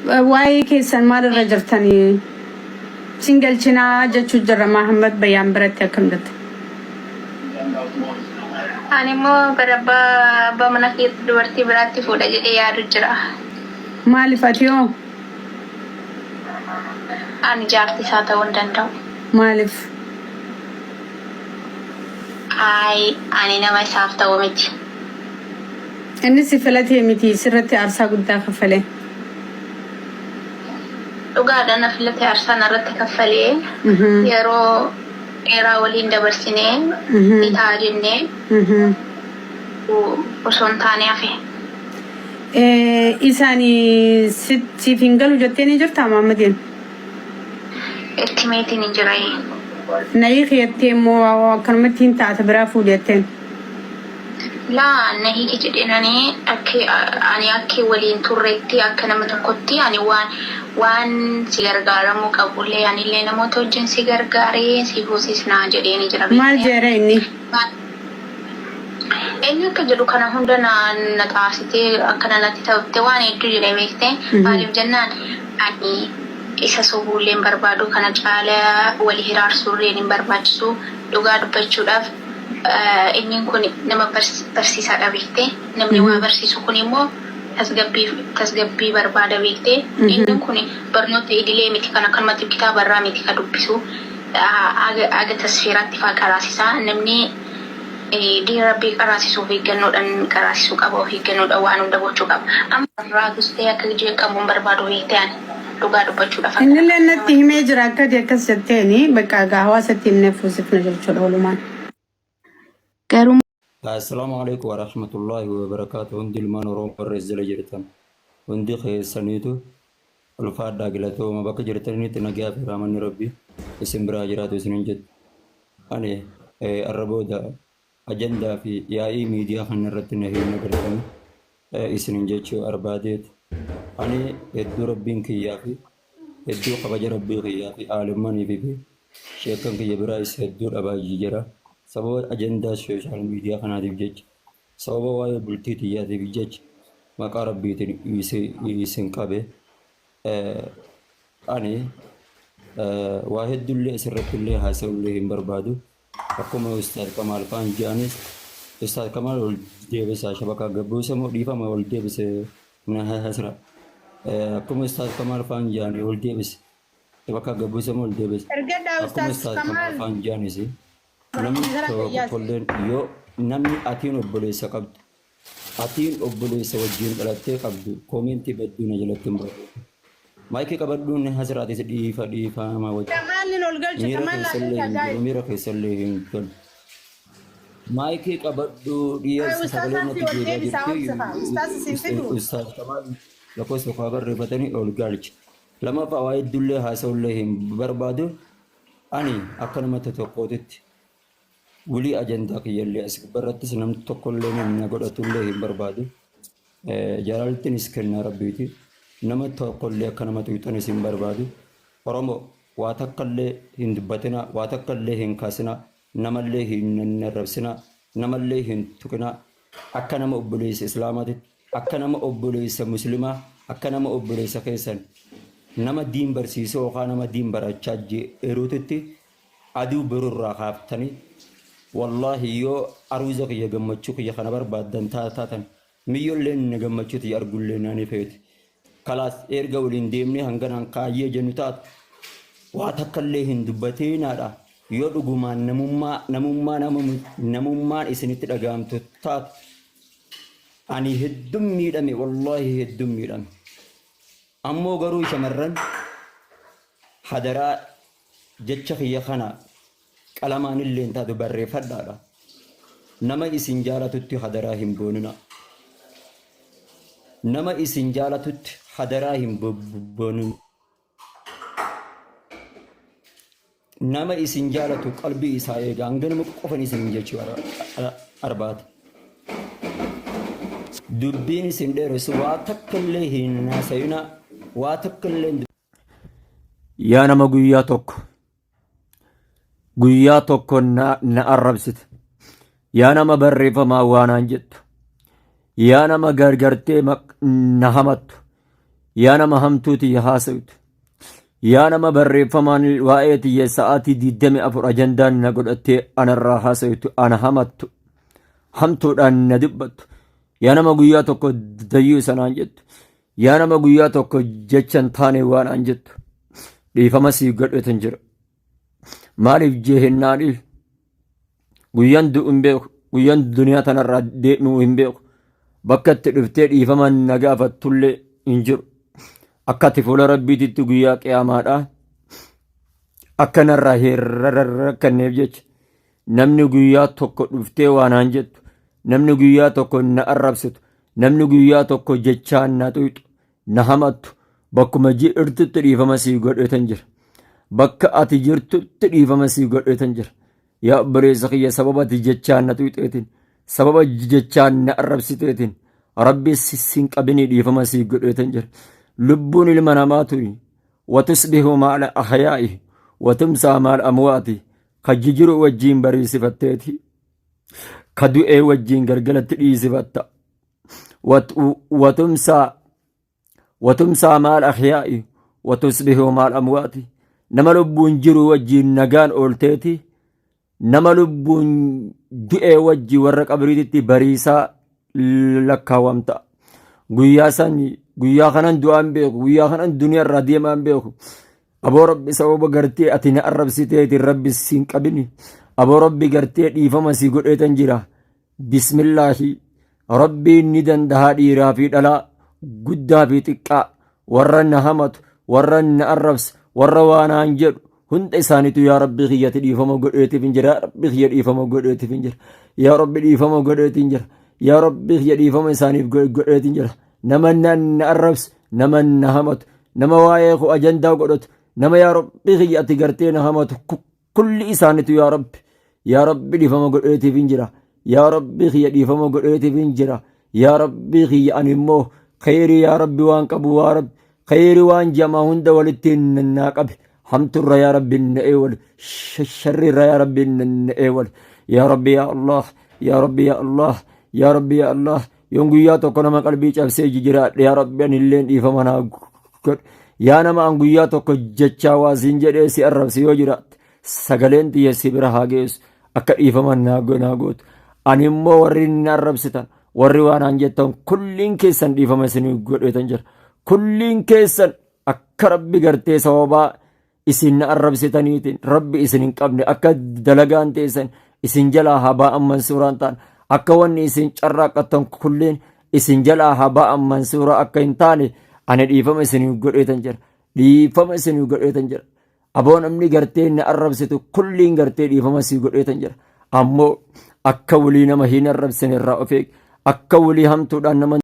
Waa'ee keessan maalirra jirtanii? Sin galchinaa jechuu jirra Mahammad Bayyaan biratti akkam jette? Ani immoo bara abbaa abbaa mana kiyyatti dubartii biraatti fuudha jedhee yaadu jira. Maaliif ati hoo? Ani jaartii isaa ta'uu hin danda'u. Maaliif? Ayi ani nama isaaf ta'u miti. Inni si filatee miti sirratti aarsaa guddaa kaffalee. Dhugaadha na filate aarsaa narratti kaffalee yeroo dheeraa waliin dabarsinee ni ta'a jennee osoo hin taane hafe. Isaan siif hin galu jettee ni jirtaa Mahammadiin? Itti meetiin hin jira. Na hiiki jettee immoo akkanumatti hin taata biraa fuudhi jetteen. Laa na hiiki jedheen ani akka ani akka waliin turretti akka nama tokkotti ani waan waan si gargaaramuu qabullee anillee namoota wajjin si gargaaree si fuusisnaa jedheeni jira Maal beektee. jeere inni? Inni akka jedhu kana hunda na na xaasitee akkana natti taphatte waan hedduu jedhe beektee maaliif jennaan ani isa sobuullee hin barbaadu kana caalaa wali hiraarsuullee hin barbaachisu dhugaa dubbachuudhaaf inni kun nama barsiisaadha beektee namni waa barsiisu kun immoo tasgabbii tasgabbii barbaada beektee inni kun barnoota idilee miti kan akkanumatti kitaaba irraa miti ka dubbisu aga tasfiiraatti faa qaraasisaa namni diin rabbii qaraasisu of eeggannoodhaan qaraasisuu qaba of eeggannoodhaan waan hunda gochuu qaba amma irraa ta'ee akka jeeqamu hin barbaadu beektee ani dhugaa dubbachuudhaaf akka Innillee natti himee jira akkati akkas jetteeni bakka egaa hawaasatti himnee fuusifna jechuudha walumaan. Garuu Assalaamu alaikum warahmatullaahi wabarakaatu. Hundi ilmaan Oromoo warra as jala jirtan hundi keessaniitu ulfaadhaa galatooma bakka jirtanitti nagaa fi rahmanni Rabbii isin biraa jiraatu isinin jettu. Ani arra booda ajandaa fi yaa'ii miidiyaa kana irratti na hin agartani isinin jechuu barbaadeet. Ani hedduu Rabbiin kiyyaa fi hedduu kabaja Rabbii kiyyaa fi aalimanii fi sheekkan kiyya biraayis hedduu dhabaa jira. Sababa ajandaa sooshaal miidiyaa kanaatiif jecha, sababa waa'ee bultii tiyyaatiif jecha maqaa Rabbiitiin isin qabe. Ani waa hedduullee asirrattillee haasa'ullee hin barbaadu. Akkuma Ustaaz Kamaal faan jedhanis Ustaaz Kamaal ol deebisaa shabakaa gabbuusa moo dhiifama ol deebise na hasra. Akkuma Ustaaz Kamaal faan jedhani ol deebise. Shabakaa gabbuusa moo ol deebise. Ergadhaa Akkuma Ustaaz Ustaaz Kamaal Kamaal faan jedhanis namni Piroofeesara Fayyaas. tokkolleen yoo namni atiin obboleessa qabdu atiin obboleessa wajjin dhalattee qabdu koomentii badduu na jalatti hin barreessu. Maayikii qabadhuun hasiraatis dhiifa dhiifama wajjin. Kamaalin ol galche Miira Kamaal naa keessallee galcha hin jiru, guys. miira keessallee hin galu. Maayikii qabadhu dhiyeessi Ustaaz sagalee asii natti ol deebi'aa deebisaa jirti. obsa kaa. Ustaaz isin fidu. Ustaaz Kamaal lakkoofsa tokko haa barreeffatanii ol galche. Lammaffaa waa hedduullee haasa'ullee hin barbaadu. Ani akka nama tokkootitti wulii ajandaa kiyyallee as gubbarrattis namni tokkollee na godhatullee hin barbaadu. Jaalaltinis kennaa rabbiiti. Nama tokkollee akka nama tuqxanis hin barbaadu. Oromoo waa takkallee hin dubbatinaa, waa takkallee hin kaasinaa, namallee hin arrabsinaa, namallee hin tuqinaa. Akka nama obboleessa Islaamaatitti, akka nama obboleessa Muslimaa, akka nama obboleessa keessan nama diin barsiisuu yookaan nama diin barachaa jiruutitti aduu borurraa kaaftanii wallaahi yoo aruuza kiyya gammachuu kiyya kana barbaaddan taatan miyyolleen na gammachuu tiyya argullee naani feeti. Kalaas erga waliin deemnee hanganaan kaayyee jennu taatu waa takkallee hin dubbatinaadha. Yoo dhugumaan namummaa namummaa nama namummaan isinitti dhaga'amtu taatu ani hedduun miidhame wallaahi hedduun miidhame. Ammoo garuu shamarran hadaraa jecha kiyya kana qalamaan illee hin taatu barreeffadhaadha. Nama isin jaalatutti hadaraa hin boonina. Nama isin jaalatutti hadaraa hin boonina. Nama isin jaalatu qalbii isaa eega. Hanganuma qofan isin jechuu arbaata. Dubbiin isin dheeressu waa takka illee hin haasayina waa takka illee hin Yaa nama guyyaa tokko guyyaa tokko na, na arrabsite. Yaa nama barreeffamaa waanaan jettu. Yaa nama gargartee na hamattu. Yaa nama hamtuu tiyya haasaytu. Yaa nama barreeffamaan waa'ee tiyya sa'aatii 24 ajandaan na godhattee anarraa haasaytu ana hamattu. Hamtuudhaan na dubbattu. Yaa nama guyyaa tokko dayyuu sanaan jettu. Yaa nama guyyaa tokko jecha hin taane waan an jettu. Dhiifama sii godhetan jira. Maaliif jehennaaniif guyyaan du'u hin beeku. Guyyaan duniyaa tanarraa deemuu hin beeku. Bakka itti dhuftee dhiifama na gaafattullee hin jiru. Akka ati fuula rabbiititti guyyaa qiyaamaadhaa akka narraa hin rakkanneef jecha namni guyyaa tokko dhuftee waan naan jettu namni guyyaa tokko na arrabsitu namni guyyaa tokko jechaan na tuyxu na hamattu bakkuma jirtutti dhiifama sii godheetan jira. Bakka ati jirtutti dhiifama sii godheetan jira. Yaa obboleessa kiyya sababa ati jechaan na tuyxeetiin sababa jechaan na arrabsiteetiin rabbi sin qabinii dhiifama sii godheetan jira. Lubbuun ilma namaa tuni watusbihu maal ahyaa'i watumsaa maal amwaati ka jijiru wajjiin bariisifatteeti ka du'ee wajjiin gargalatti dhiisifatta. Watumsaa watumsaa maal ahyaa'i watusbihuu maal amwaati nama lubbuun jiru wajjiin nagaan oolteeti nama lubbuun du'ee wajji warra qabriititti bariisaa lakkaawamta guyyaa san guyyaa kanan du'aan beeku guyyaa kanan duniyaa irraa deemaan beeku aboo rabbi sababa gartee ati na arrabsiteeti rabbi siin qabini aboo rabbi gartee dhiifama si godheetan jira Bismillaahi Rabbiin ni dandahaa dhiiraa fi dhalaa guddaa fi xiqqaa warra na hamatu warra na arrabsu warra waa naan jedhu hunda isaaniitu yaa Rabbi kiyyati dhiifama godheetiif hin jira yaa Rabbi kiyya dhiifama godheetiif hin jira yaa Rabbi dhiifama godheetiin jira yaa Rabbi kiyya dhiifama isaaniif godheetiin jira nama na na arrabsu nama na hamatu nama waa'ee koo ajandaa godhatu nama yaa Rabbi kiyya ati gartee na hamatu kulli isaanitu yaa rabbi yaa rabbi dhiifama godheetiif hin jira yaa rabbi kiyya dhiifama godheetiif hin jira yaa rabbi kiyya ani immoo kheyrii yaa rabbi waan qabu waa rabbi kheyrii waan jamaa hunda walitti naa qabe hamturra yaa rabbi na eewal sharriirra yaa rabbi na eewal yaa rabbi yaa allah yaa rabbi yaa allah yaa rabbi yaa allah yoon guyyaa tokko nama qalbii cabsee jijiraadhe yaa rabbi ani illeen dhiifama naa godhe yaa nama an guyyaa tokko jechaa waa siin jedhee si arrabse yoo jiraatte sagaleen tiyya si bira haa geessu akka dhiifama naa gootu ani immoo warri na arrabsitan warri waan aan jettan kulliin keessan dhiifama isinii godheetan jira kulliin keessan akka rabbi gartee sababaa isin na arrabsitaniitiin rabbi isin hin qabne akka dalagaan teessan isin jalaa haa ba'an mansuuraan ta'an akka wanni isin carraaqqattan kulliin isin jalaa haa ba'an mansuuraa akka hin taane ani dhiifama isin godheetan jira dhiifama isin godheetan jira aboo namni gartee na arrabsitu kulliin gartee dhiifama sii godheetan jira ammoo akka walii nama hin arrabsine irraa of eegi akka walii hamtuudhaan nama